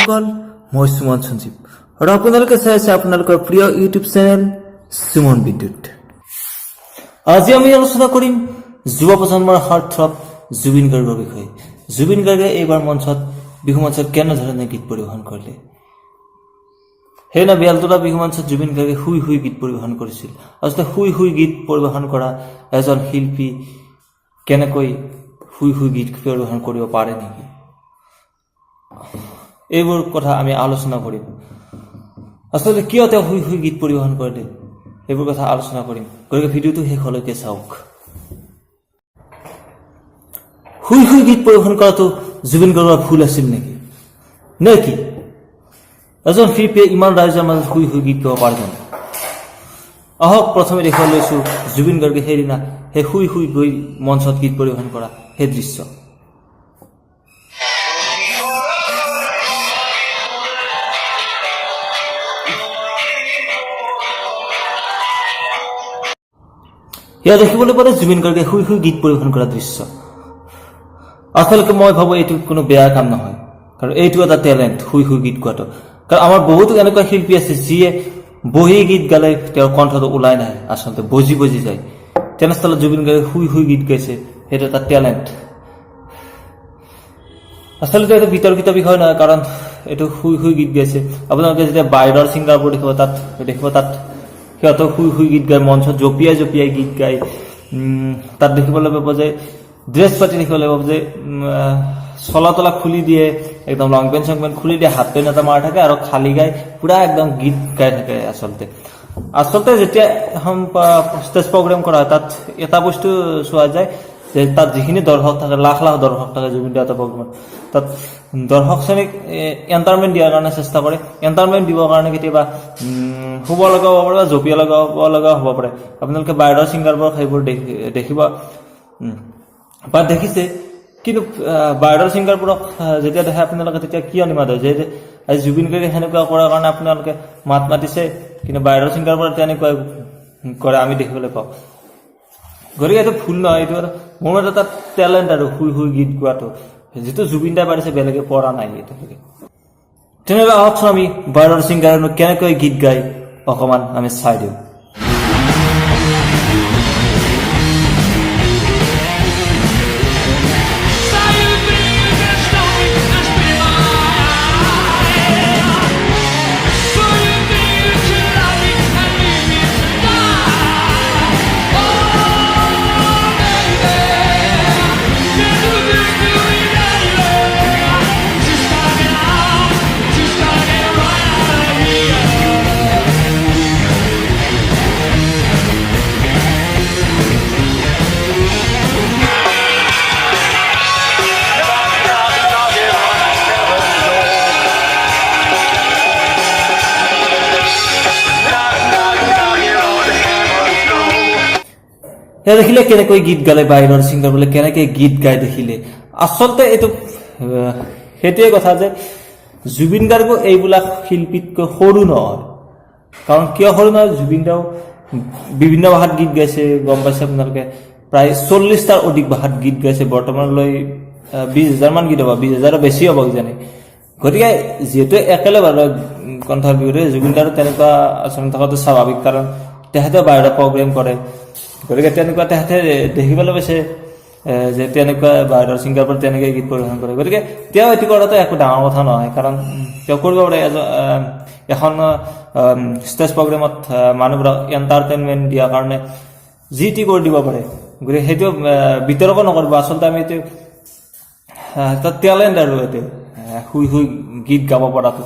বন্ধুসকল, মই সুমন সঞ্জীৱ আৰু আপোনালোকে চাই আছে আপোনালোকৰ প্ৰিয় ইউটিউব চেনেল সুমন বিদ্যুৎ। আজি আমি আলোচনা কৰিম যুৱ প্ৰজন্মৰ হাৰ্টথ্ৰব জুবিন গাৰ্গৰ বিষয়ে। জুবিন গাৰ্গে এইবাৰ মঞ্চত, বিহু মঞ্চত কেনেধৰণে গীত পৰিৱেশন কৰিলে? সেইদিনা বেলতলা বিহু মঞ্চত জুবিন গাৰ্গে শুই শুই গীত পৰিৱেশন কৰিছিল। আচলতে শুই শুই গীত পৰিৱেশন কৰা এজন শিল্পী কেনেকৈ শুই শুই গীত পৰিৱেশন কৰিব পাৰে নেকি, এইবোৰ কথা আমি আলোচনা কৰিম। আচলতে কিয় তেওঁ শুই শুই গীত পৰিৱেশন কৰিলে, সেইবোৰ কথা আলোচনা কৰিম। গতিকে ভিডিঅ'টো শেষলৈকে চাওক। শুই শুই গীত পৰিৱেশন কৰাটো জুবিন গাৰ্গৰ ভুল আছিল নেকি? নে কি এজন শিল্পীয়ে ইমান ৰাইজৰ মাজত শুই শুই গীত গাব পাৰে জানো? আহক, প্ৰথমে দেখুৱাই লৈছো জুবিন গাৰ্গে সেইদিনা সেই শুই শুই গৈ মঞ্চত গীত পৰিৱেশন কৰা সেই দৃশ্য। সেয়া দেখিবলৈ পালে জুবিন গাৰ্গে শুই শুই গীত পৰিৱেশন কৰা দৃশ্য। আচলতে মই ভাবোঁ এইটো কোনো বেয়া কাম নহয়, কাৰণ এইটো এটা টেলেণ্ট, শুই শুই গীত গোৱাটো। কাৰণ আমাৰ বহুতো এনেকুৱা শিল্পী আছে যিয়ে বহি গীত গালে তেওঁৰ কণ্ঠটো ওলাই নাহে, আচলতে বজি বজি যায়। তেনেস্থলত জুবিন গাৰ্গে শুই শুই গীত গাইছে, সেইটো এটা টেলেণ্ট। আচলতে এইটো বিতৰ্কিত বিষয় নহয়, কাৰণ এইটো শুই শুই গীত গাইছে। আপোনালোকে যেতিয়া বাহিৰৰ ছিংগাৰবোৰ দেখিব, তাত দেখিব তাত সিহঁতক শুই শুই গীত গায়, মঞ্চত জঁপিয়াই জঁপিয়াই গীত গায়। তাত দেখিবলৈ পাব যে ড্ৰেছ পাতি দেখিবলৈ পাব যে চলা তলা খুলি দিয়ে, একদম লং পেণ্ট চং পেণ্ট খুলি দিয়ে, হাফ পেণ্ট এটা মাৰি থাকে আৰু খালী গাই পুৰা একদম গীত গাই থাকে। আচলতে আচলতে যেতিয়া এখন ষ্টেজ প্ৰগ্ৰেম কৰা হয়, তাত এটা বস্তু চোৱা যায় যে তাত যিখিনি দৰ্শক থাকে, লাখ লাখ দৰ্শক থাকে জুবিন দা এটা প্ৰগ্ৰেমত, তাত দৰ্শক শ্ৰেণীক এণ্টাৰটেইনমেণ্ট দিয়াৰ কাৰণে চেষ্টা কৰে। এণ্টাৰটেইনমেণ্ট দিবৰ কাৰণে কেতিয়াবা শুব লগা হ'ব পাৰে বা জঁপিয়া লগাব লগা হ'ব পাৰে। আপোনালোকে বাহিৰৰ ছিংগাৰবোৰ সেইবোৰ দেখিব বা দেখিছে। কিন্তু বাহিৰৰ ছিংগাৰবোৰক যেতিয়া দেখে আপোনালোকে, তেতিয়া কিয় নিমাত হয় যে আজি জুবিন গাৰ্গে সেনেকুৱা কৰাৰ কাৰণে আপোনালোকে মাত মাতিছে, কিন্তু বাহিৰৰ ছিংগাৰবোৰে তেনেকুৱা কৰে আমি দেখিবলৈ পাওঁ। গতিকে এইটো ভুল নহয়, এইটো এটা মোৰ মতে এটা টেলেণ্ট আৰু শুই শুই গীত গোৱাটো, যিটো জুবিন দাই পাৰিছে, বেলেগে পৰা নাই এতিয়ালৈকে। তেনেহ'লে আহকচোন আমি বাহিৰৰ ছিংগাৰনো কেনেকৈ গীত গায় অকণমান আমি চাই দিওঁ। সেয়া দেখিলে কেনেকৈ গীত গালে বাহিৰৰ ছিংগাৰ বোলে, কেনেকৈ গীত গাই দেখিলে। আচলতে এইটো সেইটোৱে কথা যে জুবিন গাৰ্গো এইবিলাক শিল্পীতকৈ সৰু নহয়। কাৰণ কিয় সৰু নহয়, জুবিন দাও বিভিন্ন ভাষাত গীত গাইছে, গম পাইছে আপোনালোকে, প্ৰায় 40টাৰ অধিক ভাষাত গীত গাইছে। বৰ্তমানলৈ 20,000মান গীত হ'ব, 20,000ৰো বেছি হ'ব কিজানি। গতিকে যিহেতু একেলগে কণ্ঠৰ বিৰুদ্ধে জুবিন দাৰো তেনেকুৱা আচৰণ থকাটো স্বাভাৱিক, কাৰণ তেখেতে বাহিৰত প্ৰগ্ৰেম কৰে। গতিকে তেনেকুৱা তেখেতে দেখিবলৈ পাইছে যে তেনেকুৱা বাহিৰৰ ছিংগাৰবোৰ তেনেকৈ গীত পৰিৱেশন কৰে। গতিকে তেওঁ এইটো কৰাটো একো ডাঙৰ কথা নহয়, কাৰণ তেওঁ কৰিব পাৰে। এখন ষ্টেজ প্ৰগ্ৰেমত মানুহবোৰক এণ্টাৰটেইনমেণ্ট দিয়াৰ কাৰণে যি টি কৰি দিব পাৰে। গতিকে সেইটো বিতৰ্ক নকৰিব। আচলতে আমি এইটো এটা টেলেণ্ট আৰু এইটো শুই শুই গীত গাব পৰাটো।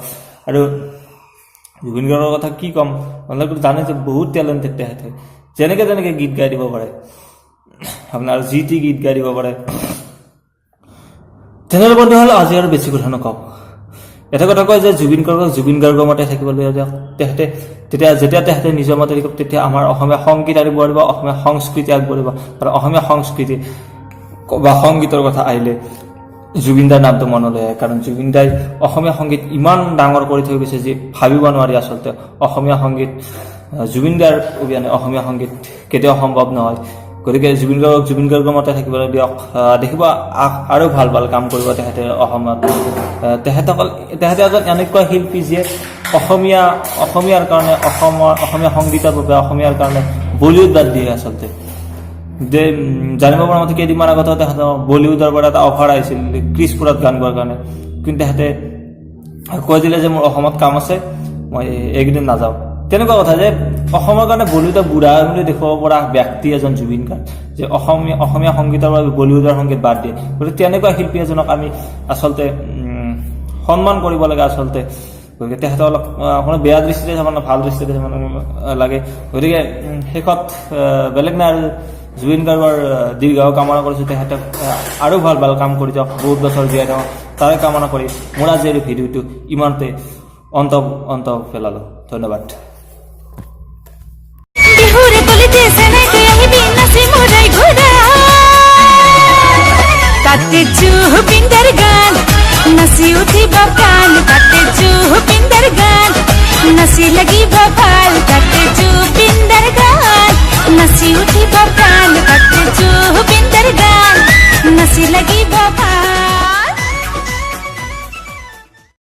আৰু জুবিন গাৰ্গৰ কথা কি ক'ম, আপোনালোকে জানে যে বহুত টেলেণ্টেড তেখেতে, যেনেকে তেনেকে গীত গাই দিব পাৰে, আপোনাৰ যি টি গীত গাই দিব পাৰে। তেনেহ'লে বন্ধুসকল, আজি আৰু বেছি কথা নকওঁ। এটা কথা কয় যে জুবিন গাৰ্গক জুবিন গাৰ্গৰ মতে থাকিবলৈ দিয়ক। তেখেতে তেতিয়া, যেতিয়া তেখেতে নিজৰ মতে থাকিব, তেতিয়া আমাৰ অসমীয়া সংগীত আগবাঢ়িব, অসমীয়া সংস্কৃতি আগবাঢ়িব। আৰু অসমীয়া সংস্কৃতি বা সংগীতৰ কথা আহিলে জুবিন দাৰ নামটো মনলৈ আহে, কাৰণ জুবিন দাই অসমীয়া সংগীত ইমান ডাঙৰ কৰি থৈ গৈছে যে ভাবিব নোৱাৰি। আচলতে অসমীয়া সংগীত জুবিন দাৰ অবিহনে অসমীয়া সংগীত কেতিয়াও সম্ভৱ নহয়। গতিকে জুবিন গাৰ্গক জুবিন গাৰ্গৰ মতে থাকিবলৈ দিয়ক। দেখিব আৰু ভাল ভাল কাম কৰিব তেখেতে অসমত। তেখেতে এজন এনেকুৱা শিল্পী যিয়ে অসমীয়াৰ কাৰণে, অসমৰ অসমীয়া সংগীতৰ বাবে, অসমীয়াৰ কাৰণে বলিউড বাদ দিয়ে আচলতে। যে জানিব পৰা মতে কেইদিনমান আগতে তেখেতৰ বলিউডৰ পৰা এটা অফাৰ আহিছিল ক্ৰিছপুৰত গান গোৱাৰ কাৰণে, কিন্তু তেখেতে কৈ দিলে যে মোৰ অসমত কাম আছে, মই এইকেইদিন নাযাওঁ। তেনেকুৱা কথা যে অসমৰ কাৰণে বলিউডৰ বুঢ়া বুলি দেখুৱাব পৰা ব্যক্তি এজন জুবিন গাৰ্গ, যে অসমীয়া সংগীতৰ বাবে বলিউডৰ সংগীত বাদ দিয়ে। গতিকে তেনেকুৱা শিল্পী এজনক আমি আচলতে সন্মান কৰিব লাগে আচলতে। গতিকে তেখেতক অলপ কোনো বেয়া দৃষ্টিৰে চাব না, ভাল দৃষ্টিৰে চাব লাগে। গতিকে শেষত বেলেগ নাই আৰু জুবিন গাৰ্গৰ দীৰ্ঘায়ু কামনা কৰিছোঁ। তেখেতক আৰু ভাল ভাল কাম কৰি যাওক, বহুত বছৰ জীয়াই থাকক, তাৰে কামনা কৰি মোৰ আজিৰ এই ভিডিঅ'টো ইমানতে অন্ত পেলালোঁ। ধন্যবাদ। বিহুৰে কলিতে চেনাইতে আহিবি, নাচি মোৰাই ঘূৰা। তাতে জুবিনদাৰ গান, নাচি উঠিব প্ৰাণ। তাতে জুবিনদাৰ গান, নাচি লাগিব ভাল। তাতে জুবিনদাৰ গান, নাচি উঠিব প্ৰাণ। তাতে জুবিনদাৰ গান, নাচি লাগিব।